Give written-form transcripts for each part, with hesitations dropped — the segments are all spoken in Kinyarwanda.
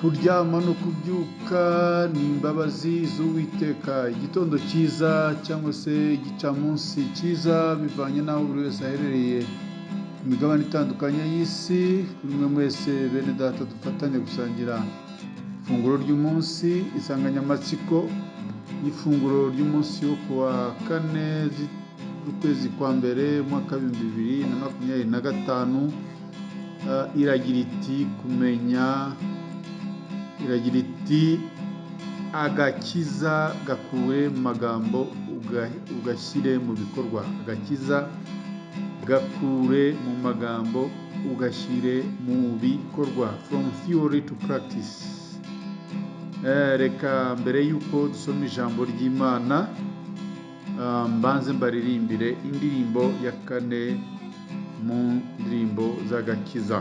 Kuryama no kubyuka ni imbabazi z'Uwiteka. Igitondo cyiza cyangwa se igicamunsi cyiza bivanye n'aho buri wese aherereye ku migabane itandukanye y'isi. Kuri mwe mwese bene data dufatanye gusangira ifunguro ry'umunsi. Insanganyamatsiko y'ifunguro ry'umunsi wo kuwa kane z'ukwezi kwa mbere umwaka w'2025 iragira iti kumenya, iragira iti agakiza gakuwe mu magambo ugashyire mu bikorwa. Agakiza gakure mu magambo ugashyire mu bikorwa, from theory to practice. Reka mbere y'uko dusoma ijambo ry'Imana, mbanze mbaririmbire indirimbo ya kane mu ndirimbo z'agakiza.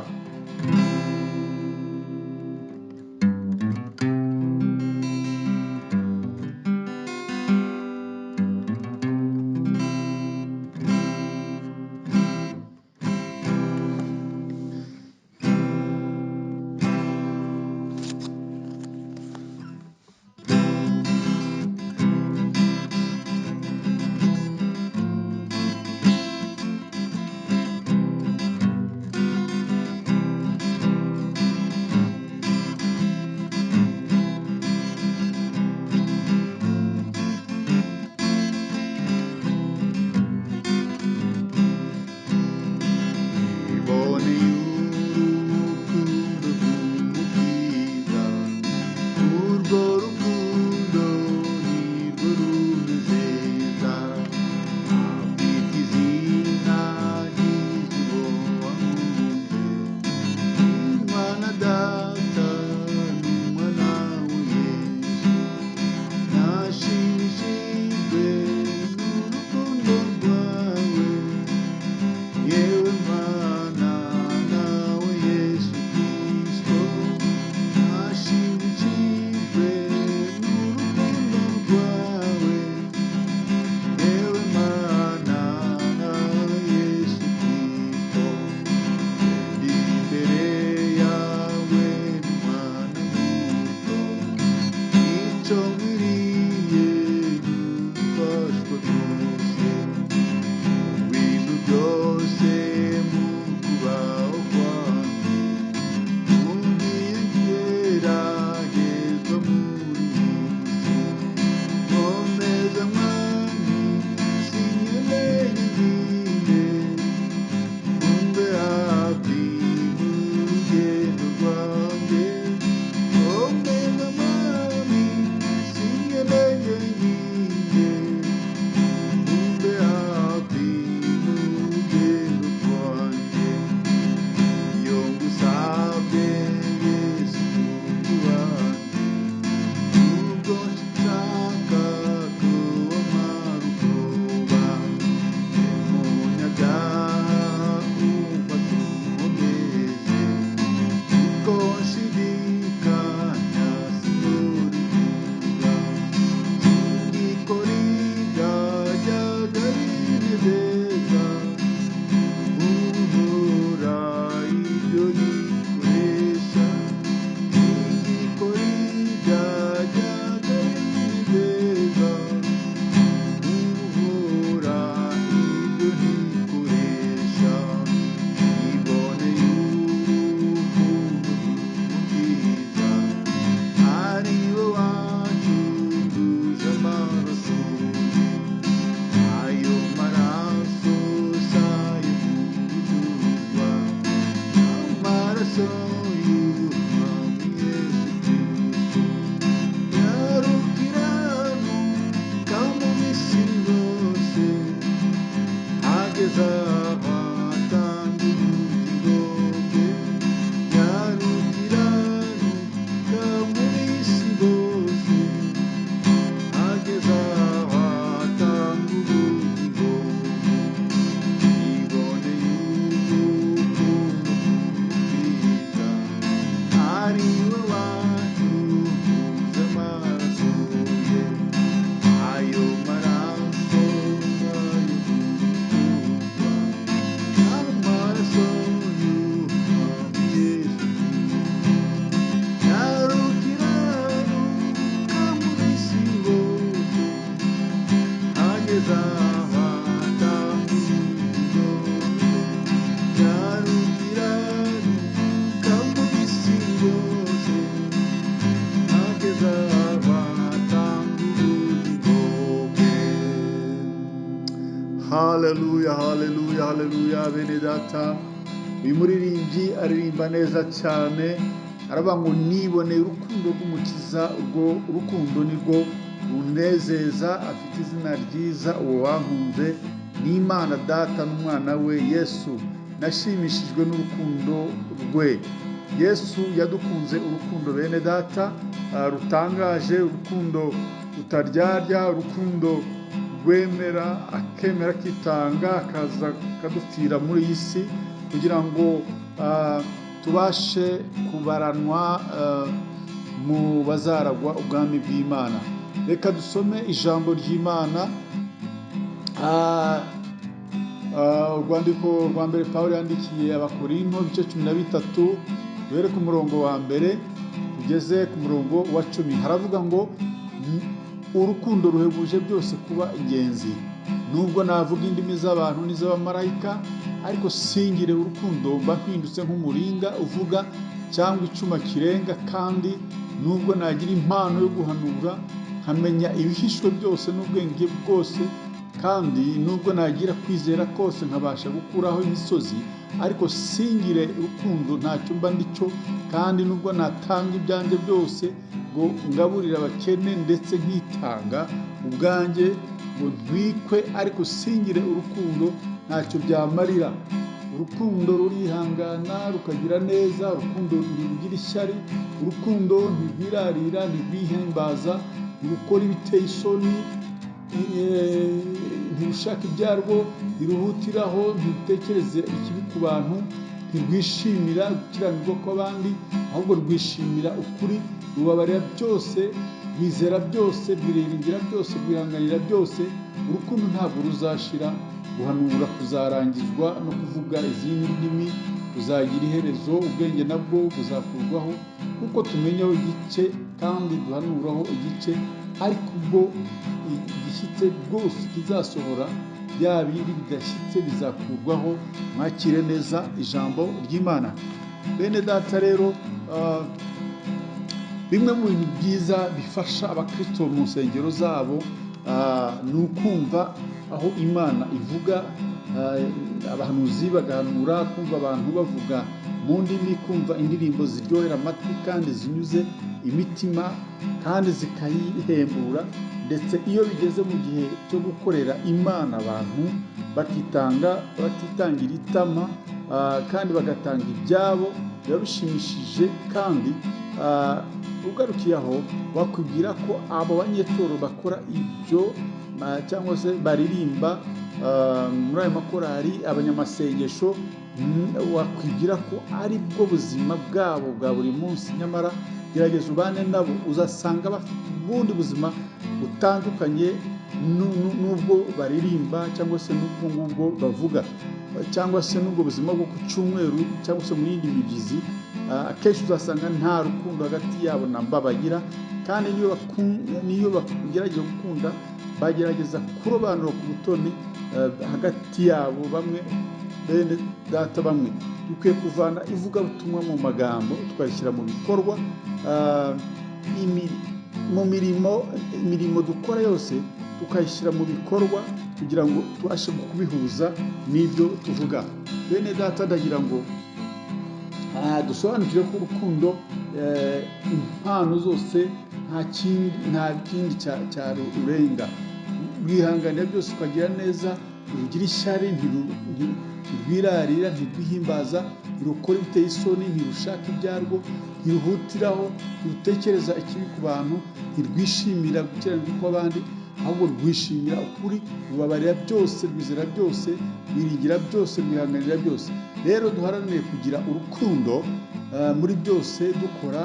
Iboneye urukundo rw'Umukiza, urwo rukundo nirwo runezeza. Afite izina ry'uwo wankunze, Imana Data n'Umwana we Yesu. Nashimishijwe n'urukundo rwawe, yewe Mana nawe Yesu Kristo. Nashimishijwe n'urukundo rwawe, yewe Mana nawe Yesu Kristo. Ndi imbere yawe n'umwana muto, icyo nkwiriye ni ugufashwa rwose mu bintu byose mu kubaho kwanjye. Nkundiye ngeragezwa muri iyi si, nkomeza Mwami sinkeneye ingine, umbe hafi mu rugendo rwanjye. Nkomeza Mwami sinkeneye ingine, umbe hafi mu rugendo rwanjye. Iyo ngusabye Yesu mukunzi wanjye, nubwo nshaka kubamara ubwoba, ndi umunyabyaha umfata unkomeze, kuko nshidikanya sinkora ibyiza, singikora ibyajyaga binezeza. Uhora ibyo nikoresha, singikora ibyajyaga binezeza. Uhora ibyo nikoresha, niboneye urukundo rw'Umukiza, ari we wancunguje amaraso ye. Ayo maraso si ayo guturwa, amaraso y'Umwami Yesu Kristo. Yarukiranuka mu Misiri hose, ageze aho atanga ubugingo bwe. Yarukiranuka mu isi hose, ageze aho atanga ubugingo bwe. Niboneye urukundo rw'Umukiza, ari we wancunguje amaraso ye. Ayo maraso ayo guturwa, amaraso y'Umwami Yesu Kristo. Haleluya, haleluya, haleluya! Bene data, uyu muririmbyi aririmba neza cyane. Aravuga ngo: "Niboneye urukundo rw'Umukiza, urwo urukundo nirwo runezeza. Afite izina ryiza uwo wankunze, n'Imana Data n'umwana we Yesu. Nashimishijwe n'urukundo rwe." Yesu yadukunze urukundo, bene data, rutangaje, urukundo rutaryarya, urukundo rwemera, akemera akitanga, akaza akadupfira muri iyi si kugira ngo tubashe kubaranwa mu bazaragwa ubwami bw'Imana. Reka dusome ijambo ry'Imana. Urwandiko rwa mbere Pawulo yandikiye Abakorinto, ibice 13, duhere ku murongo wa mbere tugeze ku murongo wa 10. Haravuga ngo: "Urukundo ruhebuje byose kuba ingenzi. Nubwo navuga indimi z'abantu n'iz'abamarayika, ariko singire urukundo, mba mpindutse nk'umuringa uvuga cyangwa icyuma kirenga. Kandi nubwo nagira impano yo guhanura, nkamenya ibihishwe byose n'ubwenge bwose, kandi nubwo nagira kwizera kose nkabasha gukuraho imisozi, ariko singire urukundo, ntacyo mba ndicyo. Kandi nubwo natanga ibyanjye byose ngo ngaburire abakene, ndetse nkitanga ubwanjye ngo ntwikwe, ariko singire urukundo, ntacyo byamarira. Urukundo rurihangana, rukagira neza. Urukundo ntirugira ishyari. Urukundo ntirwirarira, ntirwihimbaza, ntirukora ibiteye isoni, ntirushaka ibyarwo, ntiruhutiraho, ntirutekereze ikibi ku bantu, ntirwishimira gukiranirwa kw'abandi, ahubwo rwishimira ukuri. Rubabarira byose, rwizera byose, rwiringira byose, rwihanganira byose. Urukundo ntabwo ruzashira. Guhanura kuzarangizwa, no kuvuga izindi ndimi kuzagira iherezo, ubwenge nabwo buzakurwaho. Kuko tumenyaho igice kandi duhanuraho igice, ariko ubwo igishyitse rwose kizasohora, bya bindi bidashyitse bizakurwaho." Mwakire neza ijambo ry'Imana, bene data. Rero bimwe mu bintu byiza bifasha abakristo mu nsengero zabo ni ukumva aho Imana ivuga, abahanuzi bagahanura, kumva abantu bavuga mu ndimi, kumva indirimbo ziryohera amatwi kandi zinyuze imitima kandi zikayihembura. Ndetse iyo bigeze mu gihe cyo gukorera Imana, abantu bakitanga batitangira itama kandi bagatanga ibyabo, biba bishimishije. Kandi ugarukiye aho, wakwibwira ko abo banyetoro bakora ibyo cyangwa se baririmba muri ayo makorari, abanyamasengesho, wakwibwira ko ari bwo buzima bwabo bwa buri munsi. Nyamara gerageza ubane nabo, uzasanga bafite ubundi buzima butandukanye n'ubwo baririmba, cyangwa se n'ubwo ngubwo bavuga, cyangwa se n'ubwo buzima bwo ku cyumweru, cyangwa se mu yindi mibyizi. Akenshi uzasanga nta rukundo hagati yabo na mba bagira, kandi niyo bagerageza gukunda, bagerageza kurobanura ku butoni hagati yabo bamwe. Bene data bamwe, dukwiye kuvana ivugabutumwa mu magambo tukarishyira mu bikorwa, mu mirimo. Imirimo dukora yose tukayishyira mu bikorwa kugira ngo tubashe kubihuza n'ibyo tuvuga. Bene data, ndagira ngo dusobanukire ko urukundo, impano zose, nta kindi cyarurenga. Rwihanganira byose, ukagira neza, ntirugira ishyari, ntirwirarira, ntirwihimbaza, ntirukora ibiteye isoni, ntirushaka ibyarwo, ntiruhutiraho, ntirutekereza ikibi ku bantu, ntirwishimira gukiranirwa kw'abandi, ahubwo rwishimira ukuri. Rubabarira byose, rwizera byose, rwiringira byose, rwihanganira byose. Rero duharanire kugira urukundo muri byose dukora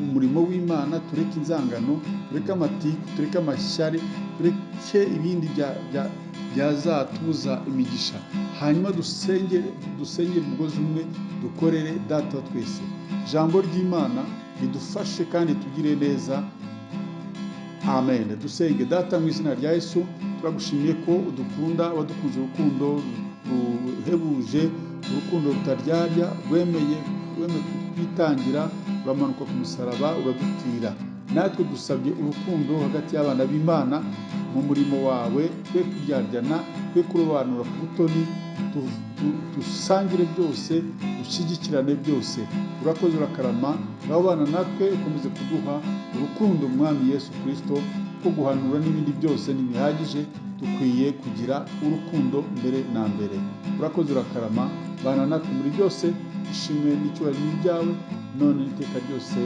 umurimo w'Imana. Tureke inzangano, tureke amatiku, tureke amashyari, tureke ibindi byazatubuza imigisha. Hanyuma dusengere, dusengere umugozi umwe, dukorere Data wa twese. Ijambo ry'Imana ridufashe kandi tugire neza. Amen. Dusenge. Data, mu izina rya Yesu, turagushimiye ko udukunda, wadukunze urukundo ruhebuje, urukundo rutaryarya, rwemeye, wemeye kutwitangira, uramanuka ku musaraba uradupfira. Natwe dusabye urukundo hagati y'abana b'Imana mu murimo wawe, twe kuryaryana, twe kurobanura ku butoni, dusangire byose, dushyigikirane byose. Urakoze, urakarama. Ngaho bana natwe, ukomeze kuduha urukundo, Mwami Yesu Kirisito, ko guhanura n'ibindi byose ntibihagije, dukwiye kugira urukundo mbere na mbere. Urakoze, urakarama, bana natwe muri byose. Ishimwe n'icyubahiro ni ibyawe none n'iteka ryose,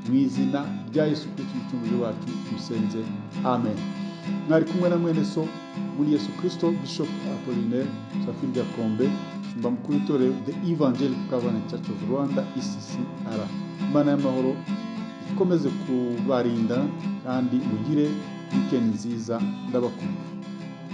mu izina rya Yesu Kirisito Umucunguzi wacu dusenze, amen. Mwari kumwe na mwene so muri Yesu Kirisito, Bishop Apollinaire Safiri Gakombe, umushumba mukuru w'itorero The Evangelical Covenant Church of Rwanda, ECCR. Imana y'amahoro ikomeze kubarinda kandi mugire weekend nziza. Ndabakunda.